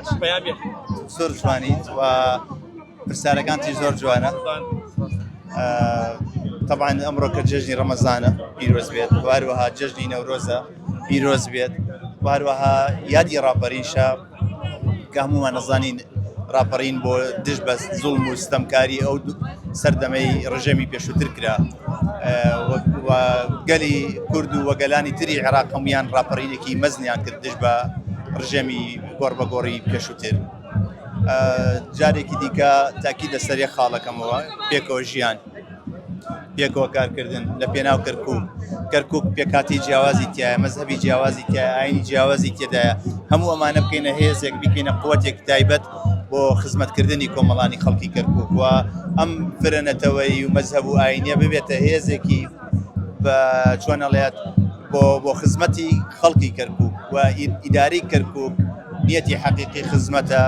چ پەیامێک؟ زۆر جوانیت و پرسیارەکانتی زۆر جوانە. تەبعەن ئەمڕۆ کە جەژنی ڕەمەزانە پیرۆز بێت و هەروەها جەژنی نەورۆزە پیرۆز بێت و هەروەها یادی ڕاپەرینشە کە هەموومان نەزانین ڕاپەڕین بۆ دژ بە زوڵم و ستەمکاری ئەو سەردەمەی ڕژێمی پێشووتر کرا و گەلی کورد و وەگەلانی تری عێراق هەمویان ڕاپەڕینێکی مەزنیان کرد دژ بە ڕژێمی گۆڕ بە گۆڕی پێشووتر. جارێکی دیکە تاکی لەسەر یەک خاڵەکەمەوە پێکەوە ژیان پێکەوە کارکردن لە پێناو کەرکک کەرکک پێکاتی جیاوازی تایە مەزهبی جیاوازی تایە ئاینی جیاوازی تێدایە هەموو ئەمانە بکەینە هێزێک بیکەینە قوتێک تایبەت بۆ خزمەتکردنی کۆمەڵانی خەڵکی کەرکک و ئەم فرەنەتەوەی و مەزهب و ئاینیە ببێتە هێزێکی بە چۆنەڵێت بۆ بۆ خزمەتی خەڵکی کەرکک و ئیداری کەرکک نیەتی حەقیقی خزمەتە.